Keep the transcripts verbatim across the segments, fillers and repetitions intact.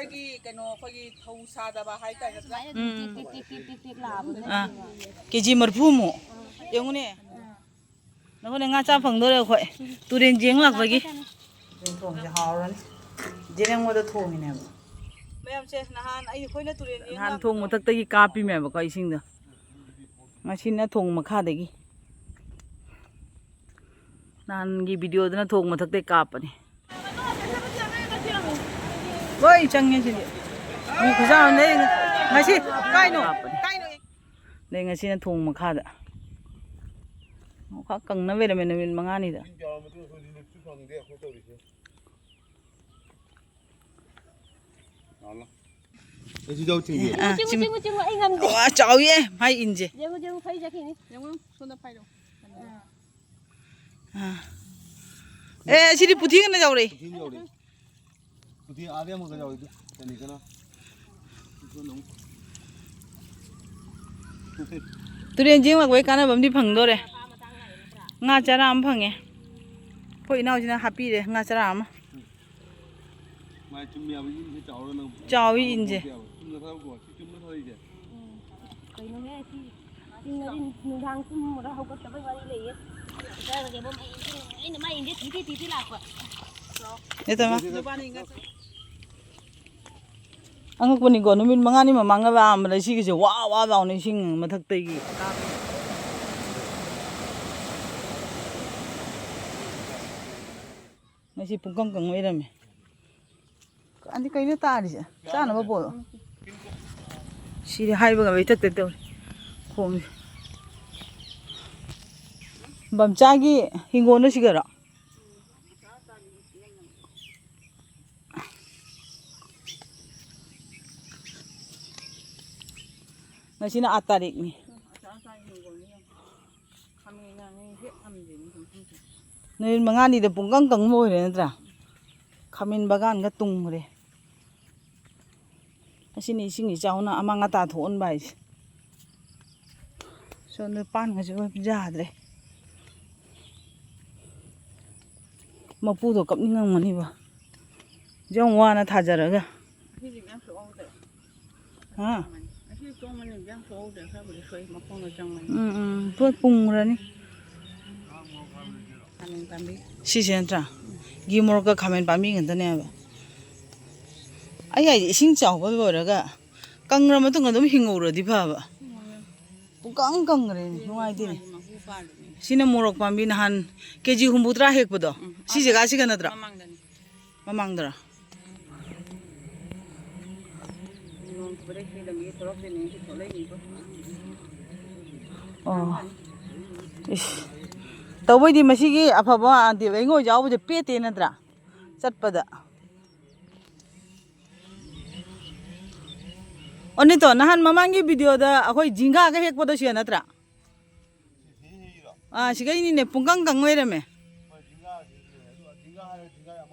ꯑꯩꯈꯣꯏꯒꯤ ꯀꯩꯅꯣ, ꯑꯩꯈꯣꯏꯒꯤ ꯊꯧ ꯁꯥꯗꯕ ꯍꯥꯏꯇꯥꯔꯦ, ꯅꯠꯇ꯭ꯔꯥ? ꯎꯝ꯫ ꯇꯤꯛ, ꯇꯤꯛ, ꯇꯤꯛ, ꯇꯤꯛ, ꯇꯤꯛ ꯂꯥꯛꯑꯕꯅꯦ꯫ ꯑꯥ꯫ ꯀꯦ ꯖꯤ ꯃꯔꯤꯐꯨꯃꯨꯛ꯫ ꯌꯦꯡꯉꯨꯅꯦ꯫ ꯅꯈꯣꯏꯅ ꯉꯥ ꯆꯥ ꯐꯪꯗꯣꯔꯦ ꯑꯩꯈꯣꯏ꯫ ꯇꯨꯔꯦꯟ ꯌꯦꯡ ꯂꯥꯛꯄꯒꯤ꯫ ꯇꯨꯔꯦꯟ ꯊꯣꯡꯁꯦ ꯍꯥꯎꯔꯅꯤ꯫ ꯖꯦꯔꯦꯡꯉꯣꯗ ꯊꯣꯡꯉꯤꯅꯦꯕ꯫ ꯃꯌꯥꯝꯁꯦ ꯅꯍꯥꯟ ꯑꯩ, ꯑꯩꯈꯣꯏꯅ ꯇꯨꯔꯦꯟ ꯌꯦꯡ ꯅꯍꯥꯟ ꯊꯣꯡ ꯂꯥꯛꯄꯗꯣ꯫ ꯃꯊꯛꯇꯒꯤ ꯀꯥꯞꯄꯤꯃꯦꯕꯀꯣ ꯏꯁꯤꯡꯗꯣ꯫ ꯉꯁꯤꯅ ꯊꯣꯡ ꯃꯈꯥꯗꯒꯤ꯫ ꯅꯍꯥꯟꯒꯤ ꯚꯤꯗꯤꯑꯣꯗꯨꯅ ꯊꯣꯡ ꯃꯊꯛꯇꯩ ꯀꯥꯞꯄꯅꯤ꯫ ꯂꯣꯏ ꯆꯪꯉꯦ ꯁꯤꯗꯤ꯫ ꯃꯤ ꯈꯨꯌꯥꯝ ꯑꯃ ꯂꯩ꯫ ꯉꯁꯤ ꯀꯥꯏꯅꯣ? ꯀꯥꯞꯄꯅꯤ꯫ ꯀꯥꯏꯅꯣ? ꯑꯗꯩ ꯉꯁꯤꯅ ꯊꯣꯡ ꯃꯈꯥꯗ꯫ ꯑꯣ, ꯈꯔ ꯀꯪꯅ ꯂꯩꯔꯝꯃꯦ ꯅꯨꯃꯤꯠ ꯃꯉꯥꯅꯤꯗ꯫ ꯑꯩꯁꯨ ꯌꯥꯎ ꯊꯤꯡꯒꯦ꯫ ꯑꯥ, ꯆꯤꯡ-, ꯆꯤꯡꯉꯨ, ꯆꯤꯡꯉꯨ, ꯆꯤꯡꯉꯨ, ꯑꯩ ꯉꯝꯗꯦ꯫ ꯋꯥ, ꯆꯥꯎꯌꯦ, ꯃꯥꯏ ꯏꯟꯁꯦ꯫ ꯌꯦꯡꯉꯨ, ꯌꯦꯡꯉꯨ, ꯐꯩ ꯆꯠꯈꯤꯅꯤ꯫ ꯌꯦꯡꯉꯨ, ꯁꯣꯝꯗ ꯐꯥꯏꯔꯣ꯫ ꯑꯥ꯫ ꯑꯦ, ꯁꯤꯗꯤ ꯄꯨꯊꯤ ꯉꯟꯅ ꯌꯧꯔꯛꯏ꯫ ꯄꯨꯊꯤ ꯌꯧꯔꯛꯏ꯫ ꯄꯨꯊꯤ ꯑꯥꯗꯩ ꯑꯃꯨꯛꯀ ꯌꯧꯔꯛꯏ꯫ ꯀꯔꯤ ꯀꯅꯥ? ꯇꯨꯔꯦꯟ ꯆꯦꯡꯂꯛꯄꯩ ꯀꯥꯟꯅꯕ ꯑꯃꯗꯤ ꯐꯪꯗꯣꯔꯦ꯫ ꯉꯥ ꯆꯔꯥ ꯑꯃ ꯐꯪꯉꯦ꯫ ꯑꯩꯈꯣꯏ ꯏꯅꯥꯎꯁꯤꯅ ꯍꯥꯞꯄꯤꯔꯦ ꯉꯥ ꯆꯔꯥ ꯑꯃ꯫ ꯃꯥꯏ ꯆꯨꯝ ꯌꯥꯕ ꯏꯟꯁꯦ ꯆꯥꯎꯔ ꯅꯪ ꯆꯥꯎꯋꯤ ꯏꯟꯁꯦ꯫ ꯆꯨꯝꯅ ꯊꯥꯗꯣꯛꯄ, ꯁꯤ ꯆꯨꯝꯅ ꯊꯥꯗꯣꯛꯏꯁꯦ꯫ ꯎꯝ꯫ ꯀꯩꯅꯣꯅꯦ ꯁꯤ ꯆꯤꯡꯗꯗꯤ ꯅꯨꯡꯗꯥꯡ ꯇꯨꯝꯃꯨꯔ ꯍꯧꯒꯠꯇꯕꯩ ꯋꯥꯔꯤ ꯂꯩꯌꯦ꯫ ꯀꯗꯥꯏꯗꯒꯤ ꯃꯥꯏ ꯏꯟꯁꯦ ꯌꯦꯡꯉꯨ꯫ ꯑꯩꯅ ꯃꯥꯏ ꯏꯟꯁꯦ ꯊꯤꯗꯤ ꯊꯤꯗꯤ ꯂꯥꯛꯄ꯫ ꯅꯦ ꯇꯃ꯫ ꯅꯨꯄꯥꯅꯤ ꯉꯥ ꯆꯥ-, ꯑꯉꯛꯄꯅꯤꯀꯣ, ꯅꯨꯃꯤꯠ ꯃꯉꯥꯅꯤ ꯃꯃꯥꯡꯗ ꯂꯥꯛꯑꯝꯕꯗ ꯁꯤꯒꯤꯁꯦ ꯋꯥ ꯋꯥ ꯂꯥꯎꯅ ꯏꯁꯤꯡ ꯃꯊꯛꯇꯒꯤ꯫ ꯉꯁꯤ ꯄꯨꯡꯀꯪ ꯀꯪ ꯂꯩꯔꯝꯃꯦ꯫ ꯑꯗꯤ ꯀꯩꯅꯣ ꯇꯥꯔꯤꯁꯦ? ꯆꯥꯅꯕ ꯄꯣꯠꯂꯣ? ꯁꯤꯗꯤ ꯍꯥꯏꯕꯒ ꯂꯣꯏꯊꯛꯇ ꯇꯧꯔꯦ꯫ ꯈꯣꯡꯁꯦ꯫ ꯕꯝꯆꯥꯒꯤ ꯍꯤꯡꯒꯣꯜꯗꯣ ꯁꯤꯒꯔꯣ? ꯉꯁꯤꯅ ꯑꯥ ꯇꯥꯔꯤꯛꯅꯤ꯫ ꯅꯨꯃꯤꯠ ꯃꯉꯥꯅꯤꯗ ꯄꯨꯡꯀꯪ ꯀꯪꯕ ꯑꯣꯏꯔꯦ ꯅꯠꯇ꯭ꯔꯥ? ꯈꯥꯃꯦꯟ ꯕꯒꯥꯟꯒ ꯇꯨꯡꯈ꯭ꯔꯦ꯫ ꯑꯁꯤꯅꯤ ꯏꯁꯤꯡ ꯏꯆꯥꯎꯅ ꯑꯃꯥꯡ ꯑꯇꯥ ꯊꯣꯛꯍꯟꯕ ꯍꯥꯏꯁꯦ꯫ ꯁꯣꯝꯗ ꯄꯥꯟꯒꯁꯨ ꯌꯥꯗ꯭ꯔꯦ꯫ ꯃꯄꯨꯗꯣ ꯀꯞꯅꯤꯡꯉꯝꯒꯅꯤꯕ꯫ ꯌꯥꯝ ꯋꯥꯅ ꯊꯥꯖꯔꯒ꯫ ꯑꯥ꯫ ꯑꯁꯤ ꯇꯣꯡꯕꯅꯤ, ꯏꯟꯖꯥꯡ ꯊꯣꯛꯍꯧꯗ꯭ꯔꯦ, ꯈꯔꯕꯨꯗꯤ ꯁꯣꯏ, ꯃꯈꯣꯡꯗꯣ ꯆꯪꯕꯅꯤ꯫ ꯎꯝ, ꯎꯝ, ꯄꯨꯡ ꯄꯨꯡꯈ꯭ꯔꯅꯤ꯫ ꯈꯥꯃꯦꯟ ꯄꯥꯝꯕꯤ꯫ ꯁꯤꯁꯦ ꯅꯠꯇ꯭ꯔꯥ? ꯒꯤ ꯃꯣꯔꯣꯛꯀ ꯈꯥꯃꯦꯟ ꯄꯥꯝꯕꯤ ꯉꯥꯛꯇꯅꯦꯕ꯫ ꯑꯩ ꯍꯥꯏꯗꯤ ꯏꯁꯤꯡ ꯆꯥꯎꯕ ꯂꯣꯏꯔꯒ ꯀꯪꯉ ꯃꯇꯨꯡꯗ ꯑꯗꯨꯝ ꯍꯤꯡꯍꯧꯔꯗꯤ ꯐꯕ꯫ ꯄꯨꯡꯀꯪ ꯀꯪꯈ꯭ꯔꯦꯅꯦ, ꯅꯨꯡꯉꯥꯏꯇꯦꯅꯦ꯫ ꯁꯤꯅ ꯃꯣꯔꯣꯛ ꯄꯥꯝꯕꯤ ꯅꯍꯥꯟ ꯀꯦ ꯖꯤ ꯍꯨꯝꯐꯨꯇꯔꯥ ꯍꯦꯛꯄꯗꯣ꯫ ꯎꯝ, ꯁꯤ ꯖꯒꯥꯁꯤꯒ ꯅꯠꯇ꯭ꯔꯣ? ꯃꯃꯥꯡꯗꯅꯤ꯫ ꯃꯃꯥꯡꯗꯔꯣ? ꯅꯣꯡ ꯆꯨꯕꯗꯩ ꯁꯤꯗꯒꯤ ꯊꯣꯛꯂꯛꯇꯣꯏꯅꯤ, ꯁꯤ ꯊꯣꯛꯂꯛꯏꯅꯤꯀꯣ꯫ ꯑꯣ꯫ ꯏꯁ꯫ ꯇꯧꯕꯩꯗꯤ ꯃꯁꯤꯒꯤ ꯑꯐꯕ ꯑꯟꯇꯤ ꯂꯩꯉꯣꯏ ꯌꯥꯎꯕꯁꯦ ꯄꯦꯠꯇꯦ ꯅꯠꯇ꯭ꯔꯥ? ꯆꯠꯄꯗ꯫ ꯑꯣ, ꯅꯤꯇꯣ, ꯅꯍꯥꯟ ꯃꯃꯥꯡꯒꯤ ꯚꯤꯗꯤꯑꯣꯗ ꯑꯩꯈꯣꯏ ꯖꯤꯡꯒꯥꯒ ꯍꯦꯛꯄꯗꯣ ꯁꯤꯗ ꯅꯠꯇ꯭ꯔꯥ? ꯑꯥ, ꯁꯤꯒꯩꯅꯤꯅꯦ, ꯄꯨꯡꯀꯪ ꯀꯪ ꯂꯩꯔꯝꯃꯦ꯫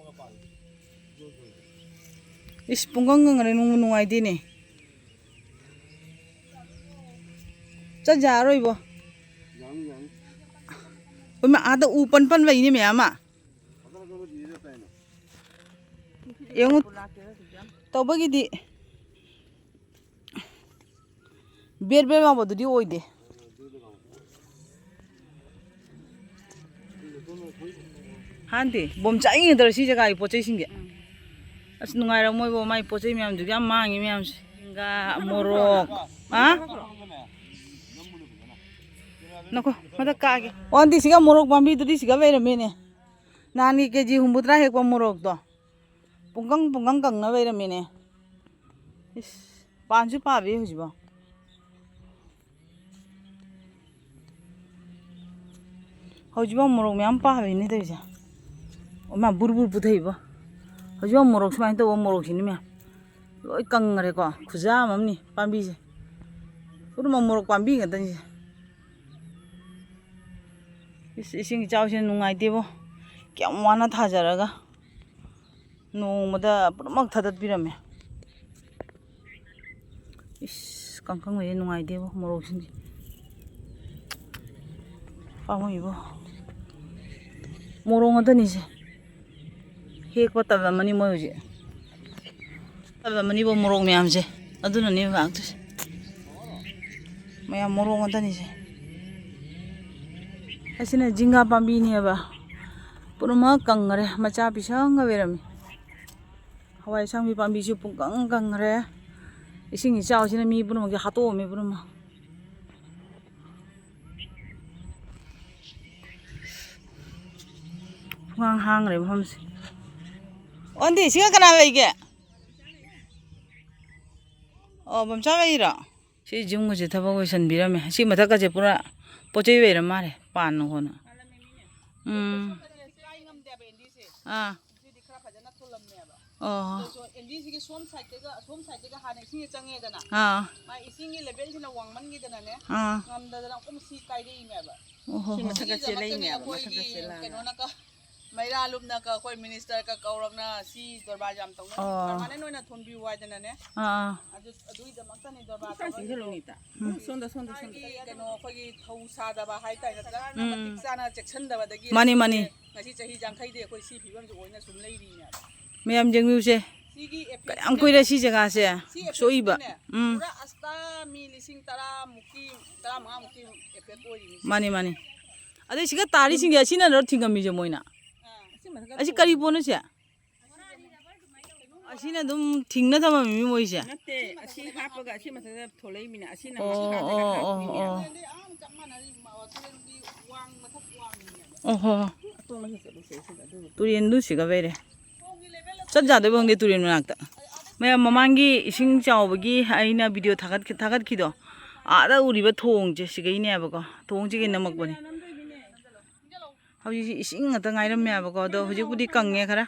ꯏꯁ, ꯄꯨꯡꯀꯪ ꯀꯪꯈ꯭ꯔꯦ, ꯅꯨꯡꯕꯨ ꯅꯨꯡꯉꯥꯏꯇꯦꯅꯦ꯫ ꯆꯠ ꯌꯥꯔꯣꯏꯕꯣ꯫ ꯌꯥꯅꯤ, ꯌꯥꯅꯤ꯫ ꯍꯣꯏ, ꯃꯥ ꯑꯥꯗ ꯎ ꯄꯟ ꯄꯟꯕꯩꯅꯦ ꯃꯌꯥꯝ ꯑꯃ꯫ ꯌꯦꯡꯉꯨ, ꯇꯧꯕꯒꯤꯗꯤ ꯕꯦꯠ ꯕꯦꯠ ꯂꯥꯎꯕꯗꯨꯗꯤ ꯑꯣꯏꯗꯦ꯫ ꯍꯥꯟꯗꯤ ꯕꯣꯝ ꯆꯥꯏꯉꯩꯗꯔ ꯁꯤ ꯖꯒꯥꯒꯤ ꯄꯣꯠ ꯆꯩꯁꯤꯡꯁꯦ꯫ ꯎꯝ꯫ ꯑꯁ, ꯅꯨꯡꯉꯥꯏꯔꯝꯃꯣꯏꯕꯣ, ꯃꯥꯏ ꯄꯣꯠ ꯆꯩ ꯃꯌꯥꯝꯗꯨꯗꯤ ꯌꯥꯝ ꯃꯥꯡꯉꯤ ꯃꯌꯥꯝꯁꯦ꯫ ꯖꯤꯡꯒꯥ, ꯃꯣꯔꯣꯛ꯫ ꯍꯥ? ꯅꯈꯣ, ꯃꯊꯛ ꯀꯥꯒꯦ꯫ ꯑꯣ, ꯑꯟꯇꯤ, ꯁꯤꯒ ꯃꯣꯔꯣꯛ ꯄꯥꯝꯕꯤꯗꯨꯗꯤ ꯁꯤꯒ ꯂꯩꯔꯝꯃꯦꯅꯦ꯫ ꯅꯍꯥꯟꯒꯤ ꯀꯦ ꯖꯤ ꯍꯨꯝꯐꯨꯇꯔꯥ ꯍꯦꯛꯄ ꯃꯣꯔꯣꯛꯇꯣ꯫ ꯄꯨꯡꯀꯪ ꯄꯨꯡꯀꯪ ꯀꯪꯅ ꯂꯩꯔꯝꯃꯦꯅꯦ꯫ ꯏꯁ, ꯄꯥꯟꯁꯨ ꯄꯥꯜꯂꯤ ꯍꯧꯖꯤꯛꯐꯥꯎ꯫ ꯍꯧꯖꯤꯛꯐꯥꯎ ꯃꯣꯔꯣꯛ ꯃꯌꯥꯝ ꯄꯥꯜꯂꯤꯅꯦ ꯇꯧꯔꯤꯁꯦ꯫ ꯑꯣ, ꯃꯥ ꯕꯨꯔ ꯕꯨꯔ ꯄꯨꯊꯩꯕꯣ꯫ ꯍꯧꯖꯤꯛꯐꯥꯎ ꯃꯣꯔꯣꯛ ꯁꯨꯃꯥꯏꯅ ꯇꯧꯕ ꯃꯣꯔꯣꯛꯁꯤꯅꯤ ꯃꯌꯥꯝ꯫ ꯂꯣꯏ ꯀꯪꯈ꯭ꯔꯦꯀꯣ꯫ ꯈꯨꯖꯥꯝ ꯑꯃꯅꯤ ꯄꯥꯝꯕꯤꯁꯦ꯫ ꯄꯨꯝꯅꯃꯛ ꯃꯣꯔꯣꯛ ꯄꯥꯝꯕꯤ ꯉꯥꯛꯇꯅꯤꯁꯦ꯫ ꯏꯁ, ꯏꯁꯤꯡ ꯏꯆꯥꯎꯁꯤꯅ ꯅꯨꯡꯉꯥꯏꯇꯦꯕꯣ꯫ ꯀꯌꯥꯝ ꯋꯥꯅ ꯊꯥꯖꯔꯒ꯫ ꯅꯣꯡꯃꯗ ꯄꯨꯝꯅꯃꯛ ꯊꯥꯗꯠꯄꯤꯔꯝꯃꯦ꯫ ꯏꯁ, ꯀꯥꯡꯈꯪ ꯂꯩꯌꯦ, ꯅꯨꯡꯉꯥꯏꯇꯦꯕꯣ, ꯃꯣꯔꯣꯛꯁꯤꯡꯁꯦ꯫ ꯄꯥꯝꯃꯨꯏꯕꯣ꯫ ꯃꯣꯔꯣꯛ ꯉꯥꯛꯇꯅꯤꯁꯦ꯫ ꯍꯦꯛꯄ ꯇꯜꯂꯝꯃꯅꯤ ꯃꯣꯏ ꯍꯧꯖꯤꯛ꯫ ꯇꯜꯂꯝꯃꯅꯤꯕꯣ ꯃꯣꯔꯣꯛ ꯃꯌꯥꯝꯁꯦ꯫ ꯑꯗꯨꯅꯅꯦ ꯂꯥꯛꯇꯣꯏꯁꯦ꯫ ꯃꯌꯥꯝ ꯃꯣꯔꯣꯛ ꯉꯥꯛꯇꯅꯤꯁꯦ꯫ ꯑꯁꯤꯅ ꯖꯤꯡꯒꯥ ꯄꯥꯝꯕꯤꯅꯦꯕ꯫ ꯄꯨꯝꯅꯃꯛ ꯀꯪꯈꯔꯦ, ꯃꯆꯥ ꯄꯤꯁꯪꯒ ꯂꯩꯔꯝꯃꯤ꯫ ꯍꯋꯥꯏ ꯑꯁꯥꯡꯕꯤ ꯄꯥꯝꯕꯤꯁꯨ ꯄꯨꯡꯀꯪ ꯀꯪꯈ꯭ꯔꯦ꯫ ꯏꯁꯤꯡ ꯏꯆꯥꯎꯁꯤꯅ ꯃꯤ ꯄꯨꯝꯅꯃꯛꯁꯦ ꯍꯥꯠꯇꯣꯛꯑꯝꯃꯤ ꯄꯨꯝꯅꯃꯛ꯫ ꯄꯨꯡꯍꯥꯡ ꯍꯥꯡꯈ꯭ꯔꯦ ꯃꯐꯝꯁꯦ꯫ ꯑꯣꯟꯗꯤ ꯁꯤꯒ ꯀꯅꯥ ꯂꯩꯒꯦ? ꯑꯣ, ꯕꯝꯆꯥ ꯂꯩꯔꯣ? ꯁꯤ ꯖꯤꯝꯒꯁꯦ ꯊꯕꯛ ꯂꯣꯏꯁꯟꯕꯤꯔꯝꯃꯦ꯫ ꯁꯤ ꯃꯊꯛꯀꯁꯦ ꯄꯨꯔꯥ ꯄꯣꯠ ꯆꯩ ꯂꯩꯔ ꯃꯥꯜꯂꯦ, ꯄꯥꯟ ꯈꯣꯠꯅ꯫ ꯎꯝ꯫ ꯑꯥ꯫ ꯑꯣ꯫ ꯑꯥ꯫ ꯃꯥ ꯏꯁꯤꯡꯒꯤ ꯂꯦꯚꯦꯜꯁꯤꯅ ꯋꯥꯡꯃꯟꯈꯤꯗꯅꯅꯦ, ꯑꯥ꯫ ꯉꯝꯗꯗꯅ ꯑꯃꯨꯛ ꯁꯤ ꯀꯥꯏꯔꯛꯏꯅꯦꯕ꯫ ꯑꯣꯍꯣ꯫ ꯁꯤ ꯃꯊꯛꯀ ꯁꯤꯒꯤꯗꯃꯛꯇꯅꯦ ꯆꯦꯜꯂꯛꯏꯅꯦꯕ, ꯑꯩꯈꯣꯏꯒꯤ ꯃꯊꯛꯀ ꯆꯦꯜꯂꯛꯑꯒ꯫ ꯀꯩꯅꯣꯅ ꯀ-, ꯃꯩꯔꯥ ꯂꯨꯞꯅ ꯀ-, ꯑꯩꯈꯣꯏ ꯃꯤꯅꯤꯁꯇꯔꯒ ꯀꯧꯔꯕꯅ ꯁꯤ ꯗꯔꯕꯥꯔ ꯌꯥꯝ ꯇꯧꯅ ꯑꯣ꯫ ꯄꯔꯃꯥꯅꯦꯟ ꯑꯣꯏꯅ ꯊꯣꯟꯕꯤꯌꯨ ꯍꯥꯏꯗꯅꯅꯦ꯫ ꯑꯥ꯫ ꯑꯗꯨ, ꯑꯗꯨꯒꯤꯗꯃꯛꯇꯅꯤ ꯗꯔꯕꯥꯔ ꯈꯤꯇꯪ ꯇꯧꯅꯔꯤꯗꯣ꯫ ꯆꯤꯡꯁꯤꯜꯂꯨꯅꯦ ꯏꯇꯥ꯫ ꯎꯝ, ꯁꯣꯝꯗ, ꯁꯣꯝꯗ, ꯁꯣꯝꯗ꯫ ꯀꯩꯅꯣ, ꯑꯩꯈꯣꯏꯒꯤ ꯊꯧ ꯁꯥꯗꯕ ꯍꯥꯏꯇꯥꯔꯦ, ꯅꯠꯇ꯭ꯔꯒ ꯎꯝ꯫ ꯃꯇꯤꯛ ꯆꯥꯅ ꯆꯦꯛꯁꯤꯟꯗꯕꯗꯒꯤ ꯃꯥꯅꯤ, ꯃꯥꯅꯤ꯫ ꯉꯁꯤ ꯆꯍꯤ ꯌꯥꯡꯈꯩꯗꯤ ꯑꯩꯈꯣꯏ ꯁꯤ ꯐꯤꯕꯝꯁꯦ ꯑꯣꯏꯅ ꯁꯨꯝ ꯂꯩꯔꯤꯅꯦꯕ꯫ ꯃꯌꯥꯝ ꯌꯦꯡꯕꯤꯌꯨꯁꯦ꯫ ꯁꯤꯒꯤ ꯀꯌꯥꯝ ꯀꯨꯏꯔꯦ ꯁꯤ ꯖꯒꯥꯁꯦ ꯁꯤ ꯁꯣꯛꯏꯕ? ꯎꯝ꯫ ꯄꯨꯔꯥ ꯑꯁꯇꯥ ꯃꯤ ꯂꯤꯁꯤꯡ ꯇꯔꯥꯃꯨꯛꯀꯤ, ꯇꯔꯥꯃꯉꯥꯃꯨꯛꯀꯤ effect ꯑꯣꯏꯔꯤꯅꯤ꯫ ꯃꯥꯅꯤ, ꯃꯥꯅꯤ꯫ ꯑꯗꯩ ꯁꯤꯒ ꯇꯥꯔꯤꯁꯤꯡꯁꯦ ꯑꯁꯤꯅ ꯅꯠꯇ꯭ꯔꯣ ꯊꯤꯡꯉꯝꯃꯤꯁꯦ ꯃꯣꯏꯅ? ꯑꯥ꯫ ꯑꯁꯤ ꯀꯔꯤ ꯄꯣꯠꯅꯣ ꯁꯦ? ꯑꯁꯤꯅ ꯑꯗꯨꯝ ꯊꯤꯡꯅ ꯊꯝꯃꯝꯃꯤ ꯃꯣꯏꯁꯦ? ꯅꯠꯇꯦ, ꯑꯁꯤ ꯍꯥꯞꯄꯒ ꯑꯁꯤ ꯃꯊꯛꯇ ꯊꯣꯛꯂꯛꯏꯃꯤꯅ, ꯑꯁꯤꯅ ꯑꯣ, ꯃꯈꯥꯗ ꯑꯣ, ꯑꯣ, ꯍꯥꯞꯄꯤꯃꯤꯅ꯫ ꯑꯣ꯫ ꯑꯣꯍꯣ꯫ ꯑꯇꯣꯟꯕꯁꯤ ꯆꯠꯂꯨꯁꯦ, ꯁꯤꯗ ꯑꯗꯨ꯫ ꯇꯨꯔꯦꯟꯗꯨ ꯁꯤꯒ ꯂꯩꯔꯦ꯫ ꯆꯠ ꯌꯥꯗꯣꯏꯕ ꯈꯪꯗꯦ ꯇꯨꯔꯦꯟ ꯃꯅꯥꯛꯇ꯫ ꯃꯌꯥꯝ ꯃꯃꯥꯡꯒꯤ ꯏꯁꯤꯡ ꯆꯥꯎꯕꯒꯤ ꯑꯩꯅ video ꯊꯥꯒꯠꯈꯤ-, ꯊꯥꯒꯠꯈꯤꯗꯣ, ꯑꯥꯗ ꯎꯔꯤꯕ ꯊꯣꯡꯁꯦ ꯁꯤꯒꯩꯅꯦꯕꯀꯣ꯫ ꯊꯣꯡꯁꯤꯒꯩ ꯅꯝꯃꯛꯄꯅꯤ꯫ ꯍꯧꯖꯤꯛꯁꯤ ꯏꯁꯤꯡ ꯉꯥꯛꯇ ꯉꯥꯏꯔꯝꯃꯦꯕꯀꯣ꯫ ꯑꯗꯣ ꯍꯧꯖꯤꯛꯄꯨꯗꯤ ꯀꯪꯉꯦ ꯈꯔ꯫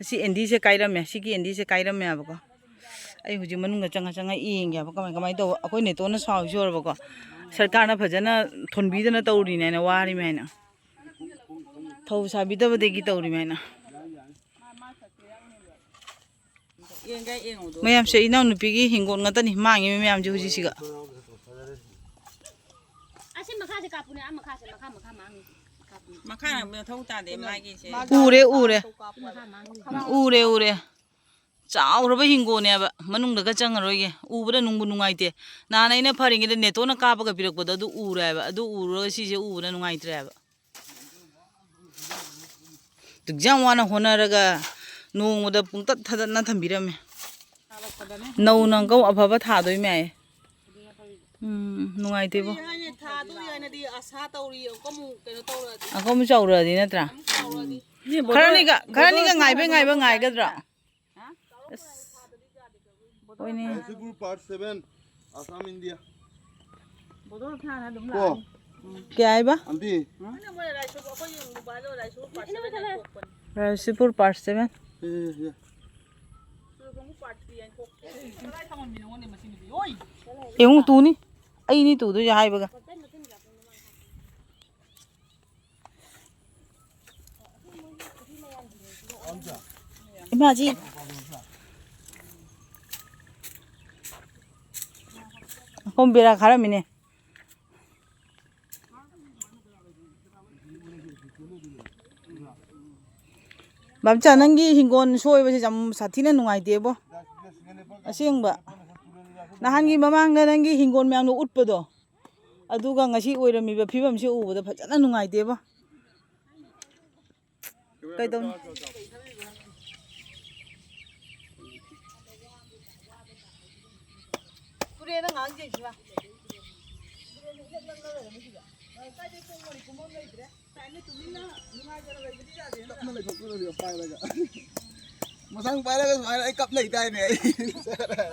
ꯑꯁꯤ ꯑꯦꯟꯗꯤꯁꯦ ꯀꯥꯏꯔꯝꯃꯦ꯫ ꯁꯤꯒꯤ ꯑꯦꯟꯗꯤꯁꯦ ꯀꯥꯏꯔꯝꯃꯦꯕꯀꯣ꯫ ꯑꯩ ꯍꯧꯖꯤꯛ ꯃꯅꯨꯡꯗ ꯆꯪꯉ ꯆꯪꯉ ꯌꯦꯡꯒꯦꯕ ꯀꯃꯥꯏ ꯀꯃꯥꯏ ꯇꯧꯕ꯫ ꯑꯩꯈꯣꯏ ꯅꯦꯇꯣꯟꯅ ꯁꯥꯎꯔꯤꯁꯦ ꯌꯦꯡꯉꯨꯔꯕꯀꯣ꯫ ꯁꯔꯀꯥꯔꯅ ꯐꯖꯅ ꯊꯣꯟꯕꯤꯗꯅ ꯇꯧꯔꯤꯅꯦꯅ ꯋꯥꯔꯤꯃꯦ ꯍꯥꯏꯅ꯫ ꯊꯧ ꯁꯥꯕꯤꯗꯕꯗꯒꯤ ꯇꯧꯔꯤꯃꯦ ꯍꯥꯏꯅ꯫ ꯌꯦꯡꯒꯦ, ꯌꯦꯡꯉꯨꯗꯣ꯫ ꯃꯌꯥꯝꯁꯦ ꯏꯅꯥꯎꯅꯨꯄꯤꯒꯤ ꯍꯤꯡꯒꯣꯜ ꯉꯥꯛꯇꯅꯤ ꯃꯥꯡꯉꯤꯕ ꯃꯌꯥꯝꯁꯦ ꯍꯧꯖꯤꯛꯁꯤꯒ꯫ ꯑꯁꯤ ꯃꯈꯥꯁꯦ ꯀꯥꯞꯄꯨꯅꯦ, ꯑꯥ ꯃꯈꯥꯁꯦ, ꯃꯈꯥ, ꯃꯈꯥ ꯃꯥꯡꯉꯤꯁꯦ꯫ ꯀꯥꯞꯄꯨꯅꯦ꯫ ꯃꯈꯥ ꯃꯊꯧ ꯇꯥꯗꯦ ꯃꯥꯒꯤꯁꯦ꯫ ꯎꯔꯦ, ꯎꯔꯦ꯫ ꯃꯈꯥ ꯃꯥꯡꯉꯤ꯫ ꯎꯔꯦ, ꯎꯔꯦ꯫ ꯆꯥꯎꯔꯕ ꯍꯤꯡꯒꯣꯜꯅꯦꯕ, ꯃꯅꯨꯡꯗꯒ ꯆꯪꯉꯔꯣꯏꯒꯦ꯫ ꯎꯕꯗ ꯅꯨꯡꯕꯨ ꯅꯨꯡꯉꯥꯏꯇꯦ꯫ ꯅꯍꯥꯟ ꯑꯩꯅ ꯐꯔꯤꯉꯩꯗ ꯅꯦꯇꯣꯅ ꯀꯥꯞꯄꯒ ꯄꯤꯔꯛꯄꯗꯣ ꯑꯗꯨ ꯎꯔꯦꯕ꯫ ꯑꯗꯨ ꯎꯔꯨꯔꯒ ꯁꯤꯁꯦ ꯎꯕꯗ ꯅꯨꯡꯉꯥꯏꯇ꯭ꯔꯦꯕ꯫ ꯑꯗꯨꯛ ꯌꯥꯝ ꯋꯥꯅ ꯍꯣꯠꯅꯔꯒ ꯅꯣꯡꯃꯗ ꯄꯨꯡꯇꯠ ꯊꯥꯗꯠꯅ ꯊꯝꯕꯤꯔꯝꯃꯦ꯫ ꯅꯧꯅ ꯑꯃꯨꯛꯀ ꯑꯐꯕ ꯊꯥꯗꯣꯏ ꯃꯌꯥꯝ꯫ ꯎꯝ, ꯅꯨꯡꯉꯥꯏꯇꯦꯕꯣ꯫ ꯀꯔꯤ ꯍꯥꯏꯅꯤ? ꯊꯥꯗꯣ ꯌꯥꯏꯅꯗꯤ ꯑꯁꯥ ꯇꯧꯔꯤ, ꯑꯃꯨꯛꯀ ꯑꯃꯨꯛ ꯀꯩꯅꯣ ꯇꯧꯔꯛꯑꯗꯤ꯫ ꯑꯃꯨꯛꯀ ꯑꯃꯨꯛ ꯆꯥꯎꯔꯛꯑꯗꯤ꯫ ꯑꯃꯨꯛ ꯆꯥꯎꯔꯛꯑꯗꯤ꯫ ꯈꯔꯅꯤꯒ, ꯈꯔꯅꯤꯒ ꯉꯥꯏꯕꯩ ꯉꯥꯏꯕ ꯉꯥꯏꯒꯗ꯭ꯔꯣ? ꯍꯥ? ꯑꯁ꯫ ꯍꯣꯏꯅꯦ꯫ ꯔꯥꯏꯁꯨꯄꯨꯔ part seven, Assam, India꯫ ꯕꯣꯗꯣ ꯊꯥꯅ ꯑꯗꯨꯝ ꯀꯣ? ꯂꯥꯛꯑꯅꯤ꯫ ꯀꯌꯥ ꯍꯥꯏꯕ? ꯑꯟꯇꯤ꯫ ꯃꯣꯏꯅ ꯃꯣꯏ ꯔꯥꯏꯁꯨ-, ꯑꯩꯈꯣꯏꯒꯤ ꯃꯣꯕꯥꯏꯜꯗꯣ ꯔꯥꯏꯁꯨꯄꯨꯔ part seven ꯍꯥꯏꯅ ꯊꯣꯛꯄꯅꯤ꯫ ꯔꯥꯏꯁꯨꯄꯨꯔ part seven꯫ ꯑꯦ, ꯑꯦ, ꯑꯦ꯫ ꯆꯨꯔꯒꯨꯝꯕ part three ꯍꯥꯏꯅ ꯊꯣꯛꯄꯅꯤ꯫ ꯀꯗꯥꯏ ꯊꯝꯃꯝꯃꯤꯅꯣ ꯈꯪꯗꯦ ꯃꯁꯤ ꯅꯨꯄꯤ꯫ ꯑꯣꯏ! ꯌꯦꯡꯉꯨ ꯇꯨꯅꯤ꯫ ꯑꯩꯅꯤ ꯇꯨꯗꯣꯏꯁꯦ ꯍꯥꯏꯕꯒ꯫ ꯏꯃꯥꯁꯤ꯫ ꯁꯣꯝ ꯕꯦꯔꯥ ꯈꯥꯔꯝꯃꯤꯅꯦ꯫ ꯕꯥꯝꯆꯥ, ꯅꯪꯒꯤ ꯍꯤꯡꯒꯣꯜ ꯁꯣꯏꯕꯁꯦ ꯌꯥꯝ ꯁꯥꯊꯤꯅ ꯅꯨꯡꯉꯥꯏꯇꯦꯕꯣ꯫ ꯑꯁꯦꯡꯕ꯫ ꯅꯍꯥꯟꯒꯤ ꯃꯃꯥꯡꯗ ꯅꯪꯒꯤ ꯍꯤꯡꯒꯣꯜ ꯃꯌꯥꯝꯗꯣ ꯎꯠꯄꯗꯣ꯫ ꯑꯗꯨꯒ ꯉꯁꯤ ꯑꯣꯏꯔꯝꯃꯤꯕ ꯐꯤꯕꯝꯁꯦ ꯎꯕꯗ ꯐꯖꯅ ꯅꯨꯡꯉꯥꯏꯇꯦꯕꯣ꯫ ꯀꯩꯗꯧꯅꯤ? ꯇꯨꯔꯦꯟꯗ ꯉꯥꯏꯍꯥꯛ ꯌꯦꯡꯁꯤꯔꯥ? ꯇꯨꯔꯦꯟꯗ ꯏꯅꯛ ꯅꯛꯅ ꯂꯩꯔꯝꯃꯤ ꯁꯤꯗ꯫ ꯀꯥꯏꯗꯩ ꯀꯣꯡ ꯃꯔꯤ ꯀꯨꯝꯕꯝ ꯂꯩꯇ꯭ꯔꯦ꯫ ꯇꯥꯏꯅ ꯇꯨꯃꯤꯟꯅ ꯅꯨꯡꯉꯥꯏꯖꯅ ꯂꯩꯕꯗꯤ ꯌꯥꯗꯦ ꯅꯠꯇ꯭ꯔꯥ? ꯇꯞꯅ ꯂꯩꯊꯣꯛꯇꯣꯏꯅꯦ ꯄꯥꯏꯔꯒ꯫ ꯃꯁꯥꯡ ꯄꯥꯏꯔꯒ ꯁꯨꯃꯥꯏꯅ ꯑꯩ ꯀꯞ ꯂꯩ ꯇꯥꯏꯅꯦ ꯑꯩ꯫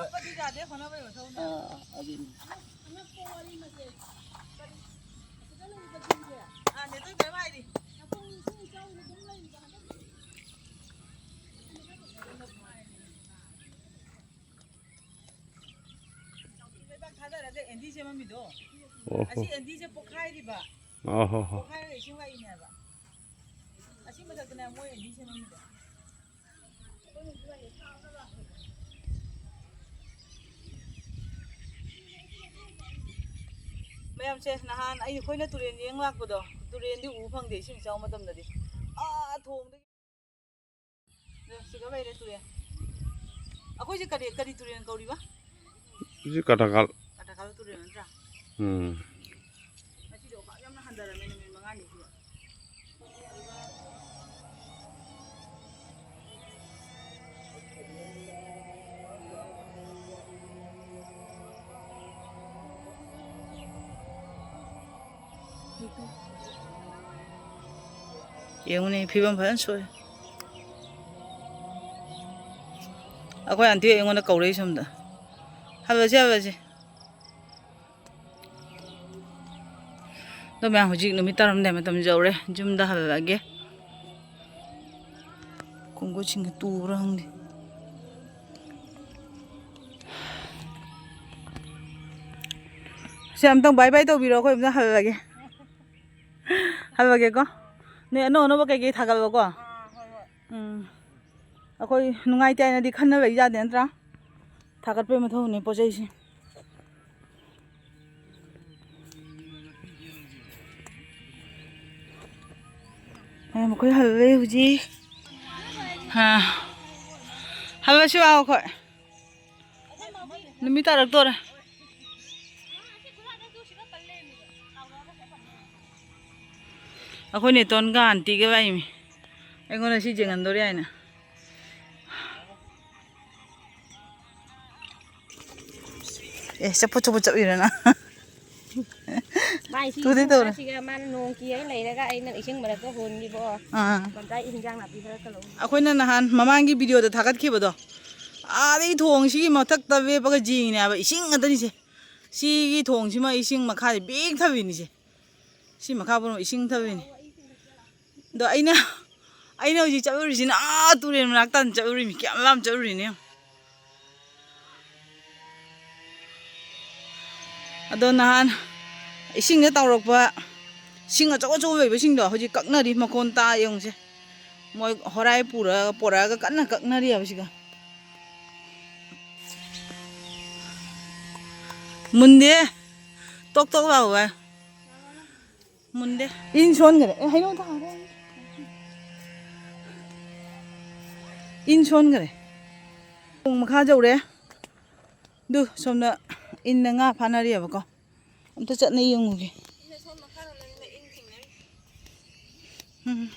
ꯀꯞꯄꯗꯤ ꯌꯥꯗꯦ, ꯍꯣꯠꯅꯕꯩ ꯃꯊꯧꯅꯦ꯫ ꯑꯥ, ꯑꯗꯨꯅꯤ꯫ ꯑꯉꯛꯄ ꯋꯥꯔꯤ ꯃꯆꯦ꯫ ꯀꯔꯤ? ꯑꯁꯤꯗ ꯂꯩꯔꯤꯕꯁꯤꯡꯁꯦ꯫ ꯑꯥ, ꯅꯦꯇꯣꯏ ꯀꯔꯤꯝ ꯍꯥꯏꯗꯦ꯫ ꯅꯈꯣꯡ ꯏꯁꯤꯡ ꯏꯆꯥꯎꯅ ꯑꯗꯨꯝ ꯂꯩꯔꯤꯕ ꯍꯟꯗꯛ ꯂꯩꯕꯥꯛ ꯊꯥꯗꯔꯒ ꯑꯦꯟꯗꯤ ꯁꯦꯝꯃꯝꯃꯤꯗꯣ꯫ ꯑꯣ ꯍꯣ꯫ ꯑꯁꯤ ꯑꯦꯟꯗꯤꯁꯦ ꯄꯣꯛꯈꯥꯏꯔꯤꯕ꯫ ꯑꯣ ꯍꯣ ꯍꯣ꯫ ꯄꯣꯛꯈꯥꯏꯔꯒ ꯏꯁꯤꯡ ꯂꯥꯛꯏꯅꯦ ꯍꯥꯏꯕ꯫ ꯑꯁꯤ ꯃꯊꯛꯇꯅꯦ ꯃꯣꯏ ꯑꯦꯟꯗꯤ ꯁꯦꯝꯃꯝꯃꯤꯗꯣ꯫ ꯃꯌꯥꯝꯁꯦ, ꯅꯍꯥꯟ ꯑꯩ, ꯑꯩꯈꯣꯏꯅ ꯇꯨꯔꯦꯟ ꯌꯦꯡ ꯂꯥꯛꯄꯗꯣ, ꯇꯨꯔꯦꯟꯗꯤ ꯎꯕ ꯐꯪꯗꯦ ꯏꯁꯤꯡ ꯏꯆꯥꯎ ꯃꯇꯝꯗꯗꯤ꯫ ꯑꯥ, ꯊꯣꯡꯗꯒꯤ꯫ ꯁꯤꯗ ꯂꯩꯔꯦ ꯇꯨꯔꯦꯟ꯫ ꯑꯩꯈꯣꯏꯁꯦ ꯀꯔꯤ, ꯀꯔꯤ ꯇꯨꯔꯦꯜ ꯀꯧꯔꯤꯕ? ꯍꯧꯖꯤꯛ ꯀꯇꯥꯀꯥꯜ꯫ ꯀꯇꯥꯀꯥꯜ ꯇꯨꯔꯦꯜ ꯅꯠꯇ꯭ꯔꯥ? ꯎꯝ꯫ ꯉꯁꯤꯗꯤ ꯑꯣꯝꯆꯥꯛ ꯌꯥꯝꯅ ꯍꯟꯊꯔꯝꯃꯦ ꯅꯨꯃꯤꯠ ꯃꯉꯥꯅꯤꯁꯤꯗ꯫ ꯌꯦꯡꯉꯨꯅꯦ, ꯐꯤꯕꯝ ꯐꯖꯅ ꯁꯣꯛꯑꯦ꯫ ꯑꯩꯈꯣꯏ ꯑꯟꯇꯤ ꯑꯩꯉꯣꯟꯗ ꯀꯧꯔꯛꯏ ꯁꯣꯝꯗ꯫ "ꯍꯜꯂꯁꯤ, ꯍꯜꯂꯁꯤ꯫" ꯑꯗꯣ ꯃꯌꯥꯝ, ꯍꯧꯖꯤꯛ ꯅꯨꯃꯤꯠ ꯇꯥꯔꯝꯗꯥꯏ ꯃꯇꯝ ꯌꯧꯔꯦ꯫ ꯌꯨꯝꯗ ꯍꯜꯂꯛꯑꯒꯦ꯫ ꯈꯣꯡꯒꯨꯠꯁꯤꯡꯒ ꯇꯨꯕ꯭ꯔꯥ ꯈꯪꯗꯦ꯫ ꯁꯦ, ꯑꯝꯇꯪ bye bye ꯇꯧꯕꯤꯔꯣ, ꯑꯩꯈꯣꯏ ꯑꯝꯇ ꯍꯜꯂꯒꯦ꯫ ꯍꯜꯂꯒꯦꯀꯣ꯫ ꯅꯣꯏ ꯑꯅꯧ ꯑꯅꯧꯕ ꯀꯩꯀꯩ ꯊꯥꯒꯠꯂꯣꯀꯣ꯫ ꯎꯝ꯫ ꯑꯩꯈꯣꯏ ꯅꯨꯡꯉꯥꯏꯇꯦ ꯍꯥꯏꯅꯗꯤ ꯈꯟꯅꯕ ꯌꯥꯗꯦ ꯅꯠꯇ꯭ꯔꯥ? ꯊꯥꯒꯠꯄꯩ ꯃꯊꯧꯅꯦ ꯄꯣꯠ ꯆꯩꯁꯦ꯫ ꯑꯦ, ꯃꯈꯣꯏ ꯍꯜꯂꯦ ꯍꯧꯖꯤꯛ꯫ ꯑꯥ, ꯍꯜꯂꯁꯤ ꯂꯥꯛꯑꯣ ꯑꯩꯈꯣꯏ꯫ ꯅꯨꯃꯤꯠ ꯇꯥꯔꯛꯇꯣꯔꯦ꯫ ꯑꯩꯈꯣꯏ ꯅꯦꯇꯣꯟꯒ ꯑꯟꯇꯤꯒ ꯂꯥꯛꯏꯃꯤ꯫ ꯑꯩꯉꯣꯟꯗ ꯁꯤ ꯌꯦꯡꯍꯟꯗꯣꯔꯦ ꯍꯥꯏꯅ꯫ ꯑꯦ, ꯆꯠꯄꯨ ꯆꯠꯄꯨ ꯆꯠꯂꯤꯔꯅ? ꯃꯥꯏ ꯁꯤ ꯇꯨꯗꯤ ꯏꯁꯤꯡ ꯇꯧꯔꯦ꯫ ꯃꯔꯛꯁꯤꯒ ꯃꯥꯅ ꯅꯣꯡ ꯀꯤꯔꯒ ꯂꯩꯔꯒ ꯑꯩꯅ ꯏꯁꯤꯡ ꯃꯔꯛꯇ ꯍꯣꯟꯈꯤꯕ꯫ ꯑꯥ꯫ ꯃꯟꯇꯥ ꯏꯟꯖꯥꯡ ꯅꯥꯄꯤ ꯈꯔ ꯀꯂꯧ꯫ ꯑꯩꯈꯣꯏꯅ ꯅꯍꯥꯟ ꯃꯃꯥꯡꯒꯤ ꯚꯤꯗꯤꯑꯣꯗ ꯊꯥꯒꯠꯈꯤꯕꯗꯣ, ꯑꯥꯗꯒꯤ ꯊꯣꯡꯁꯤꯒꯤ ꯃꯊꯛꯇ ꯂꯦꯞꯄꯒ ꯌꯦꯡꯉꯤꯅꯦ ꯍꯥꯏꯕ, ꯏꯁꯤꯡ ꯉꯥꯛꯇꯅꯤꯁꯦ꯫ ꯁꯤꯒꯤ ꯊꯣꯡꯁꯤꯃ ꯏꯁꯤꯡ ꯃꯈꯥꯗꯤ ꯄꯤꯛ ꯊꯕꯤꯅꯤꯁꯦ꯫ ꯁꯤ ꯃꯈꯥ ꯄꯨꯝꯅꯃꯛ ꯏꯁꯤꯡ ꯊꯕꯤꯅꯤ꯫ ꯑꯗꯣ ꯑꯩꯅ, ꯑꯩꯅ ꯍꯧꯖꯤꯛ ꯆꯠꯂꯨꯔꯤꯁꯤꯅ ꯑꯥ ꯇꯨꯔꯦꯜ ꯃꯅꯥꯛꯇ ꯍꯥꯟꯅ ꯆꯠꯂꯨꯔꯤꯃꯤ꯫ ꯀꯌꯥꯝ ꯂꯥꯞꯅ ꯆꯠꯂꯨꯔꯤꯅꯦ ꯌꯦꯡꯉꯨ꯫ ꯑꯗꯣ ꯅꯍꯥꯟ ꯏꯁꯤꯡꯗ ꯇꯥꯎꯔꯛꯄ ꯁꯤꯡ ꯑꯆꯧ ꯑꯆꯧꯕ ꯂꯩꯕꯁꯤꯡꯗꯣ ꯍꯧꯖꯤꯛ ꯀꯛꯅꯔꯤ, ꯃꯈꯣꯟ ꯇꯥ ꯌꯦꯡꯉꯨꯁꯦ꯫ ꯃꯣꯏ ꯍꯣꯔꯥꯏ ꯄꯨꯔꯒ, ꯄꯣꯔꯛꯑꯒ ꯀꯟꯅ ꯀꯛꯅꯔꯤ ꯍꯥꯏꯕꯁꯤꯒ꯫ ꯃꯨꯟꯗꯦ꯫ ꯇꯣꯛ ꯇꯣꯛ ꯂꯥꯎꯕ꯫ ꯃꯨꯟꯗꯦ꯫ ꯏꯟ ꯁꯣꯟꯈ꯭ꯔꯦ꯫ ꯑꯦ, ꯍꯩꯅꯧ ꯊꯥꯔꯦ꯫ ꯏꯟ ꯁꯣꯟꯈ꯭ꯔꯦ꯫ ꯄꯨꯡ ꯃꯈꯥ ꯌꯧꯔꯦ꯫ ꯑꯗꯨ ꯁꯣꯝꯗ ꯏꯟꯅ ꯉꯥ ꯐꯥꯅꯔꯤꯑꯕꯀꯣ꯫ ꯑꯝꯇ ꯆꯠꯅ ꯌꯦꯡꯉꯨꯒꯦ꯫ ꯎꯝ꯫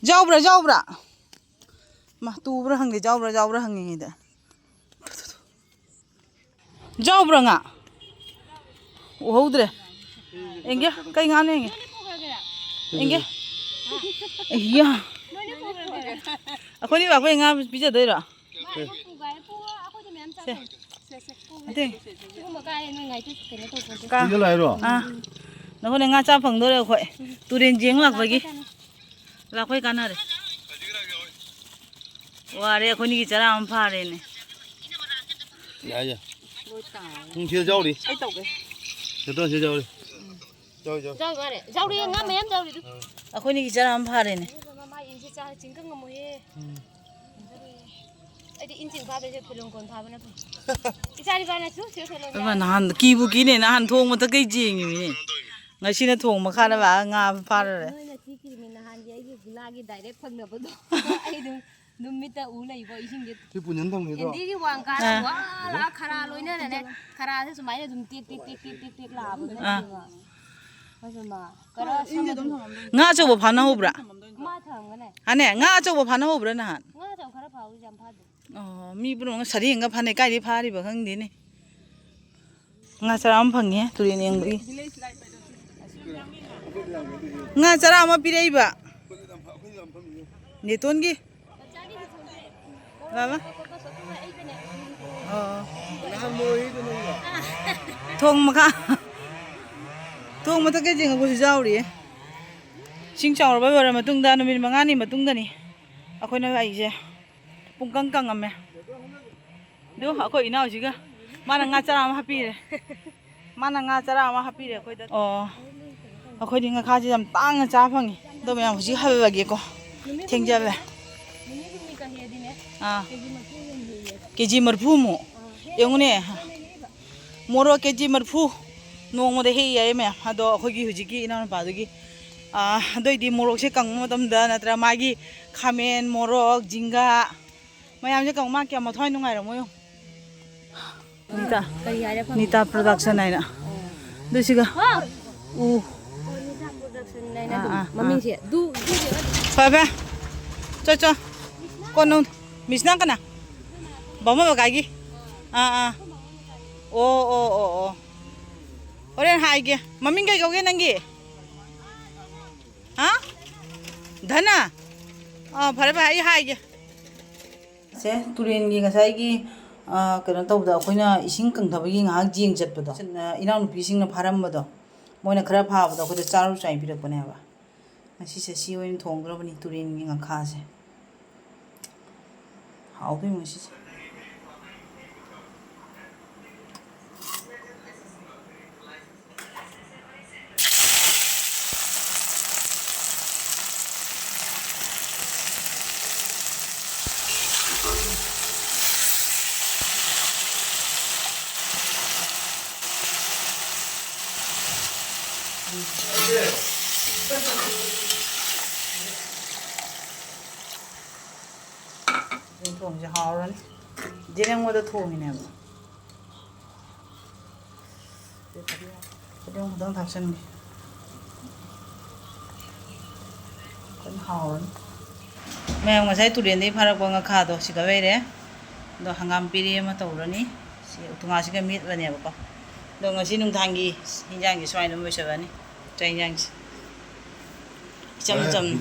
ꯌꯥꯎꯕ꯭ꯔꯥ, ꯌꯥꯎꯕ꯭ꯔꯥ? ꯃꯥ, ꯇꯨꯕ꯭ꯔꯥ ꯍꯪꯒꯦ, ꯌꯥꯎꯕ꯭ꯔꯥ, ꯌꯥꯎꯕ꯭ꯔꯥ ꯍꯪꯉꯤꯉꯩꯗ꯫ ꯌꯥꯎꯕ꯭ꯔꯥ ꯉꯥ? ꯎꯍꯧꯗ꯭ꯔꯦ꯫ ꯌꯦꯡꯒꯦ, ꯀꯩ ꯉꯥꯅꯣ ꯌꯦꯡꯒꯦ꯫ ꯌꯦꯡꯒꯦ꯫ ꯏꯌꯥ꯫ ꯑꯩꯈꯣꯏꯅꯤ ꯕꯥ, ꯑꯩꯈꯣꯏ ꯉꯥ ꯄꯤꯖꯗꯣꯏꯔꯣ? ꯁꯦ꯫ ꯅꯠꯇꯦ꯫ ꯀꯥ-, ꯄꯤꯖꯜꯂꯣ ꯍꯥꯏꯔꯣ? ꯑꯥ꯫ ꯅꯈꯣꯏꯅ ꯉꯥ ꯆꯥ ꯐꯪꯗꯣꯔꯦ ꯑꯩꯈꯣꯏ꯫ ꯇꯨꯔꯦꯟ ꯌꯦꯡ ꯂꯥꯛꯄꯒꯤ꯫ ꯂꯥꯛꯄꯩ ꯀꯥꯟꯅꯔꯦ꯫ ꯋꯥꯔꯦ, ꯑꯩꯈꯣꯏꯅꯤꯒꯤ ꯆꯔꯥ ꯑꯃ ꯐꯥꯔꯦꯅꯦ꯫ ꯌꯥꯏ, ꯌꯥꯏ꯫ ꯎꯝ, ꯁꯤꯗ ꯌꯥꯎꯔꯤ꯫ ꯑꯩ ꯇꯧꯒꯦ꯫ ꯁꯤꯗ ꯁꯤꯗ ꯌꯥꯎꯔꯤ꯫ ꯌꯥꯎꯔꯤ, ꯌꯥꯎꯔꯤ꯫ ꯌꯥꯎꯔꯤ, ꯌꯥꯎꯔꯤ꯫ ꯌꯥꯎꯔꯤ, ꯉꯥ ꯃꯌꯥꯝ ꯌꯥꯎꯔꯤ ꯑꯗꯨ꯫ ꯑꯩꯈꯣꯏꯅꯤꯒꯤ ꯆꯔꯥ ꯑꯃ ꯐꯥꯔꯦꯅꯦ꯫ ꯃꯥ ꯏꯟꯁꯤ ꯆꯥꯔ ꯆꯤꯡ ꯀꯪꯉꯝꯃꯣꯏꯌꯦ꯫ ꯎꯝ꯫ ꯑꯩꯗꯤ ꯏꯟ ꯆꯤꯡ ꯐꯥꯕꯁꯦ ꯐꯤꯂꯝ ꯀꯣꯟ ꯐꯥꯕꯅ ꯐꯩ꯫ ꯏꯆꯥ ꯅꯤꯄꯥꯅꯁꯨ ꯁꯤꯗ ꯐꯤꯂꯝ ꯑꯗꯨꯒ ꯀꯌꯥ ꯅꯍꯥꯟ ꯀꯤꯕꯨ ꯀꯤꯅꯦ, ꯅꯍꯥꯟ ꯊꯣꯡ ꯃꯊꯛ ꯀꯩ ꯆꯦꯡꯉꯤꯃꯤꯅꯦ꯫ ꯉꯁꯤꯅ ꯊꯣꯡ ꯃꯈꯥꯗ ꯂꯥꯛꯑꯒ ꯉꯥ ꯐꯥꯔꯔꯦ꯫ ꯅꯣꯏꯅ ꯆꯤꯛꯈꯤꯕꯅꯤ ꯅꯍꯥꯟꯒꯤ ꯑꯩꯒꯤ ꯒꯨꯂꯥꯒꯤ direct ꯐꯪꯅꯕꯗꯣ꯫ ꯑꯩ ꯑꯗꯨꯝ ꯅꯨꯃꯤꯠꯇ ꯎ ꯂꯩꯕ ꯏꯁꯤꯡꯁꯦ꯫ ꯁꯤ ꯄꯨꯟꯁꯤꯟ ꯊꯝꯒꯦꯗ꯭ꯔꯣ? ꯑꯦꯟꯗꯤꯒꯤ ꯋꯥꯡ ꯀꯥꯔ ꯑꯥ꯫ ꯋꯥ ꯂꯥꯛꯑ ꯈꯔꯥ ꯂꯣꯏꯅꯅꯅꯦ꯫ ꯈꯔꯥꯁꯦ ꯁꯨꯃꯥꯏꯅ ꯑꯗꯨꯝ ꯇꯦꯛ ꯇꯦꯛ ꯇꯦꯛ ꯇꯦꯛ ꯇꯦꯛ ꯇꯦꯛ ꯂꯥꯛꯑꯕꯅꯦ꯫ ꯑꯥ꯫ ꯑꯗꯨꯒ ꯃꯥ ꯈꯔ ꯁꯝꯃꯗꯤ ꯉꯥ ꯑꯆꯧꯕ ꯐꯥꯅꯍꯧꯕ꯭ꯔꯥ? ꯃꯥ ꯊꯝꯒꯅꯦ꯫ ꯍꯥꯅꯦ, ꯉꯥ ꯑꯆꯧꯕ ꯐꯥꯅꯍꯧꯕ꯭ꯔꯥ ꯅꯍꯥꯟ? ꯉꯥ ꯑꯆꯧꯕ ꯈꯔ ꯐꯥꯍꯧꯋꯤ, ꯌꯥꯝ ꯐꯥꯗꯦ꯫ ꯑꯣ, ꯃꯤ ꯄꯨꯝꯅꯃꯛꯅ ꯁꯔꯦꯡꯒ ꯐꯥꯅꯩ, ꯀꯥꯏꯗꯩ ꯐꯥꯔꯤꯕ ꯈꯪꯗꯦꯅꯦ꯫ ꯉꯥ ꯆꯔꯥ ꯑꯃ ꯐꯪꯉꯦ ꯇꯨꯔꯦꯟ ꯌꯦꯡꯕꯒꯤ꯫ ꯉꯥ ꯆꯔꯥ ꯑꯃ ꯄꯤꯔꯛꯏꯕ꯫ ꯅꯦꯇꯣꯟꯒꯤ꯫ ꯕꯥꯕꯥ꯫ ꯑꯣ꯫ ꯊꯣꯡ ꯃꯈꯥ꯫ ꯊꯣꯡ ꯃꯊꯛ ꯀꯩ ꯌꯦꯡꯉꯛꯄꯁꯨ ꯌꯥꯎꯔꯤꯌꯦ꯫ ꯏꯁꯤꯡ ꯆꯥꯎꯔꯕ ꯑꯣꯏꯔ ꯃꯇꯨꯡꯗ ꯅꯨꯃꯤꯠ ꯃꯉꯥꯅꯤ ꯃꯇꯨꯡꯗꯅꯤ ꯑꯩꯈꯣꯏꯅ ꯂꯥꯛꯏꯁꯦ꯫ ꯄꯨꯡꯀꯪ ꯀꯪꯉꯝꯃꯦ꯫ ꯑꯗꯨ ꯑꯩꯈꯣꯏ ꯏꯅꯥꯎꯁꯤꯒ ꯃꯥꯅ ꯉꯥ ꯆꯔꯥ ꯑꯃ ꯍꯥꯞꯄꯤꯔꯦ꯫ ꯃꯥꯅ ꯉꯥ ꯆꯔꯥ ꯑꯃ ꯍꯥꯞꯄꯤꯔꯦ ꯑꯩꯈꯣꯏꯗ꯫ ꯑꯣ꯫ ꯑꯩꯈꯣꯏꯗꯤ ꯉꯥꯈꯥꯁꯦ ꯌꯥꯝ ꯇꯥꯡꯅ ꯆꯥ ꯐꯪꯉꯤ꯫ ꯑꯗꯣ ꯃꯌꯥꯝ ꯍꯧꯖꯤꯛ ꯍꯜꯂꯒꯦꯀꯣ꯫ ꯊꯦꯡꯖꯜꯂꯦ꯫ ꯑꯥ꯫ ꯀꯦ ꯖꯤ ꯃꯔꯤꯐꯨꯃꯨꯛ꯫ ꯌꯦꯡꯉꯨꯅꯦ꯫ ꯃꯣꯔꯣꯛ ꯀꯦ ꯖꯤ ꯃꯔꯤꯐꯨ ꯅꯣꯡꯃꯗ ꯍꯦꯛ ꯌꯥꯏꯌꯦ ꯃꯌꯥꯝ꯫ ꯑꯗꯣ ꯑꯩꯈꯣꯏꯒꯤ ꯍꯧꯖꯤꯛꯀꯤ ꯏꯅꯥꯎꯅꯨꯄꯥꯗꯨꯒꯤ, ꯑꯥ, ꯑꯗꯨꯏꯗꯤ ꯃꯣꯔꯣꯛꯁꯦ ꯀꯪꯕ ꯃꯇꯝꯗ ꯅꯠꯇ꯭ꯔ ꯃꯥꯒꯤ ꯈꯥꯃꯦꯟ, ꯃꯣꯔꯣꯛ, ꯖꯤꯡꯒꯥ, ꯃꯌꯥꯝꯁꯦ ꯀꯧ ꯃꯥ ꯀꯌꯥꯝ ꯃꯊ꯭ꯋꯥꯏ ꯅꯨꯡꯉꯥꯏꯔꯝꯃꯣꯏ ꯌꯦꯡꯉꯨ꯫ ꯅꯤꯇꯥ꯫ ꯀꯔꯤ ꯍꯥꯏꯔꯦ ꯐꯝꯃꯤ? ꯅꯤꯇꯥ production ꯍꯥꯏꯅ꯫ ꯑꯗꯨ ꯁꯤꯒ꯫ ꯑꯣ꯫ ꯎ꯫ ꯑꯣ, ꯅꯤꯇꯥ production ꯍꯥꯏꯅ ꯑꯥ, ꯑꯗꯨꯝ ꯑꯥ, ꯑꯥ꯫ ꯃꯃꯤꯡꯁꯦ꯫ ꯗꯨ, ꯗꯨ ꯅꯦꯕ꯫ ꯐꯔꯦ, ꯐꯔꯦ꯫ ꯆꯣ, ꯆꯣ꯫ ꯀꯣꯟꯅ ꯃꯤꯁꯅ ꯀꯅꯥ? ꯕꯥꯃꯣꯟ ꯕꯀꯥꯏꯒꯤ꯫ ꯑꯥ, ꯑꯥ꯫ ꯑꯣ, ꯑꯣ, ꯑꯣ, ꯑꯣ꯫ ꯍꯣꯔꯦꯟ ꯍꯥꯏꯒꯦ꯫ ꯃꯃꯤꯡ ꯀꯩ ꯀꯧꯒꯦ ꯅꯪꯒꯤ? ꯍꯥ? ꯙꯅ? ꯑꯥ, ꯐꯔꯦ, ꯐꯔꯦ, ꯑꯩ ꯍꯥꯏꯒꯦ꯫ ꯁꯦ, ꯇꯨꯔꯦꯟꯒꯤ ꯉꯁꯥꯏꯒꯤ, ꯑꯥ, ꯀꯩꯅꯣ ꯇꯧꯕꯗ ꯑꯩꯈꯣꯏꯅ ꯏꯁꯤꯡ ꯀꯪꯊꯕꯒꯤ ꯉꯥꯏꯍꯥꯛ ꯌꯦꯡ ꯆꯠꯄꯗꯣ, ꯏꯅꯥꯎꯅꯨꯄꯤꯁꯤꯡꯅ ꯐꯥꯔꯝꯕꯗꯣ, ꯃꯣꯏꯅ ꯈꯔ ꯐꯥꯕꯗꯣ ꯑꯩꯈꯣꯏꯗ ꯆꯥꯔꯨ ꯆꯥꯏ ꯄꯤꯔꯛꯄꯅꯦꯕ꯫ ꯉꯁꯤꯁꯦ ꯁꯤ ꯑꯣꯏꯅ ꯊꯣꯡꯗ꯭ꯔꯕꯅꯤ, ꯇꯨꯔꯦꯟꯒꯤ ꯉꯥꯈꯥꯁꯦ꯫ ꯍꯥꯎꯗꯣꯏꯅꯤ ꯉꯁꯤꯁꯦ꯫ ꯊꯣꯡꯁꯦ ꯍꯥꯎꯔꯅꯤ꯫ ꯖꯦꯔꯦꯡꯒꯣꯗ ꯊꯣꯡꯉꯤꯅꯦꯕ꯫ ꯐꯗꯤꯒꯣꯝ ꯈꯤꯇꯪ ꯊꯥꯛꯆꯟꯒꯦ꯫ ꯐꯖꯅ ꯍꯥꯎꯔꯅꯤ꯫ ꯃꯌꯥꯝ ꯉꯁꯥꯏ ꯇꯨꯔꯦꯟꯗꯒꯤ ꯐꯥꯔꯛꯄ ꯉꯥꯈꯥꯗꯣ ꯁꯤꯗ ꯂꯩꯔꯦ꯫ ꯑꯗꯣ ꯍꯪꯒꯥꯝ ꯄꯦꯔꯦ ꯑꯃ ꯇꯧꯔꯅꯤ꯫ ꯁꯤ ꯎꯇꯨꯉꯥꯁꯤꯒ ꯃꯦꯠꯂꯅꯦꯕꯀꯣ꯫ ꯑꯗꯣ ꯉꯁꯤ ꯅꯨꯡꯗꯥꯡꯒꯤ ꯍꯤꯟꯖꯥꯡꯁꯦ ꯁꯨꯃꯥꯏꯅ ꯑꯗꯨꯝ ꯂꯣꯏꯁꯤꯜꯂꯅꯤ꯫ ꯆꯥꯛ ꯍꯤꯟꯖꯥꯡꯁꯦ꯫ ꯏꯆꯝ ꯆꯝꯅ꯫